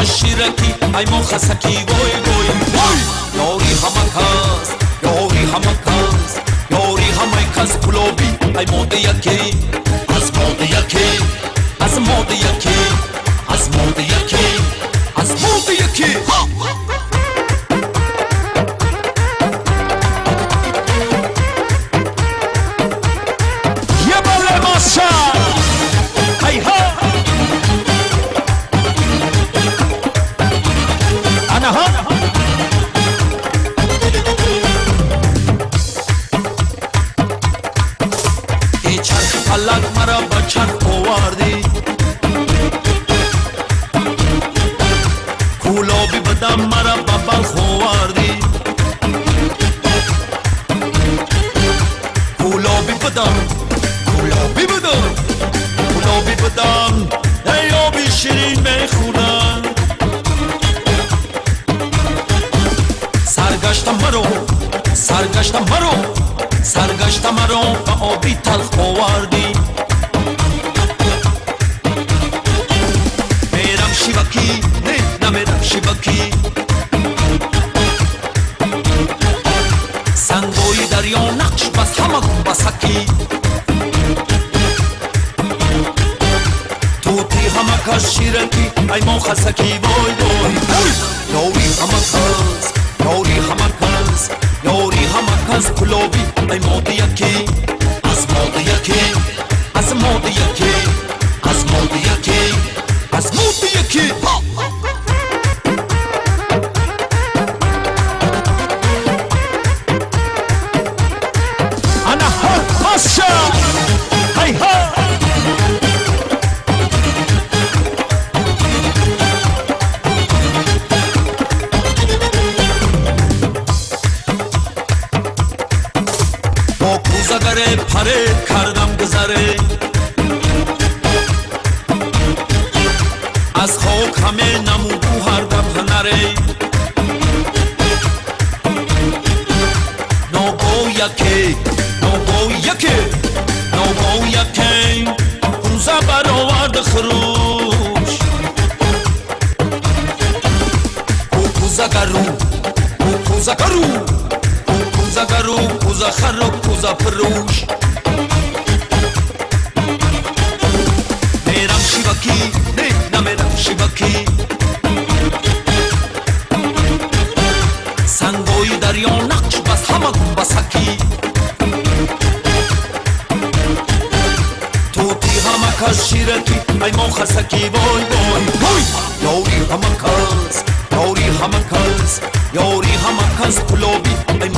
Шираки, ай мо хасаки, вой вой. ҳама кас, ёри ҳама кас, ёри ҳама кас кулоби, ай мода яке, аз мода яке, аз мода яке, аз мода яке, аз мода яке. فلک مرا با چرخ آوردی، کولابی بدم مرا با بلخ آوردی، کولابی بدم، کولابی بدم، کولابی بدم، ای آبی شیرین میخورم. سرگشتم مرا، سرگشتم مرا، سرگشتم مرا به آبی تلخ آوردی. میرم شیوکی، نه نمیرم شیوکی، سنگوی دریا نقش بس همه بسکی، توتی همه کس شیرکی، ای ما خسکی وای وای وای. یاری همه کس، یاری همه کس، یاری همه کس کلابی، ای ماده یکی، از ماده یکی، از ماده یکی، از ماده یکی، از ماده یکی. انا هاشا هی ها. پره کردم گذره، از خاک همه نمودو هر دم هنره، ناگو یکی، ناگو یکی، ناگو یکی، کوزه برآورد خروش، او کوزه گرو، او کوزه گرو، او کوزه گرو، کوزه خر و کوزه فروش. میرم شیوکی، نه نمیرم شیوکی، سنگوی دریا نقش بس همه بسکی، توتی همه کس شیرکی، ای ما خسکی وای وای وای. یاری همه کس، یاری همه کس، یاری همه کس کلابی، ای